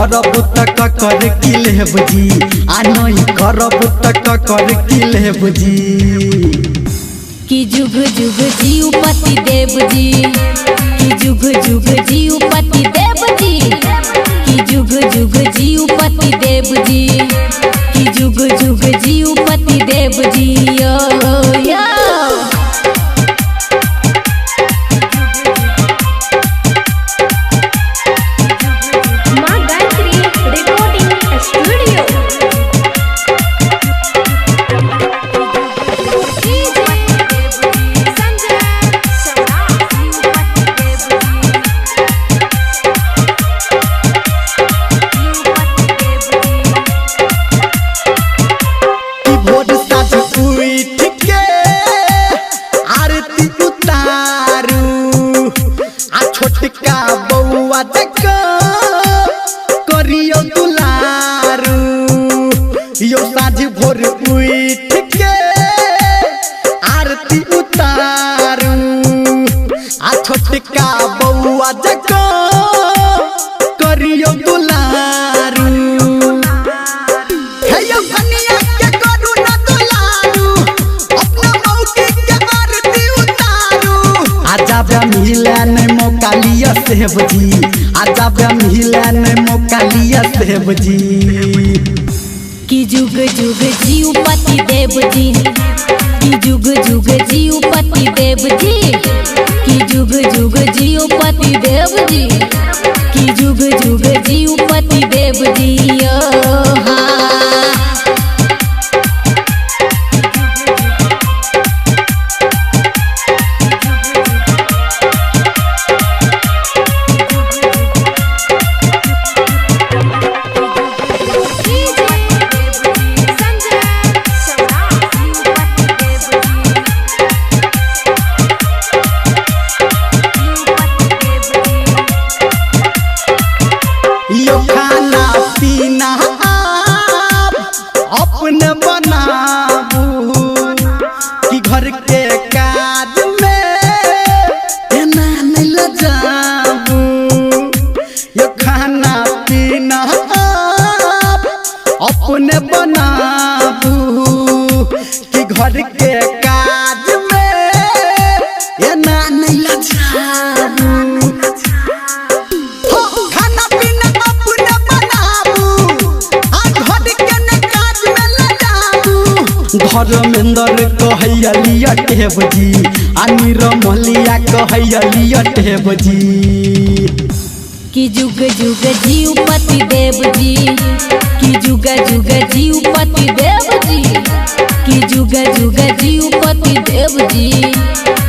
करब त कर की लेब जी, आ नहीं करब त कर की लेब जी। कि जुग जुग जीव पति देव जी, कि जुग जुग जीव पति देव जी, कि जुग जुग जीव पति देव जी, कि जुग जुग जीव पति देव जी। यो यो माँ गायत्री रिकॉर्डिंग स्टूडियो। कि भोर साँझ उठ के आरती उतारू, आ छोटका बउआ जक करियो दुलारू। यो साँझ भोर उठ के आरती उतारू, आ छोटका बउआ जक करियो दुलारू। हे यो कनिया के करू न दुलारू, अपना मौकी के आरती उतारू। आजा बे मिले नहीं मौका लिया सेब जी, आजा बे मिले नहीं मौका लिया सेब जी। कि जुग जुग जीव पति देव जी, कि जुग जुग जीव पति देव जी, कि जुग जुग जीव पति देव जी, कि जुग जुग जीव पति देव जी। यो हाँ। यो खाना पीना आप अपने बनाबू, कि घर के काज में एना नहीं लजाबू। यो खाना पीना आप अपने बनाबू, कि घर के काज में एना नहीं लजाबू। हो खाना पीना अपने बनाबू, आ घर के न काज में लगाबू। धर्मेंद्र कहैया लिया टेब जी, आ निरमलिया कहैया लिया टेब जी। कि जुग जुग जीव पति देव जी, कि जुग जुग जीव पति देव जी, कि जुग जुग जीव पति देव जी,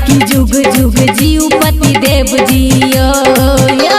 कि जुग जुग जीव पति देव जी। यो यो।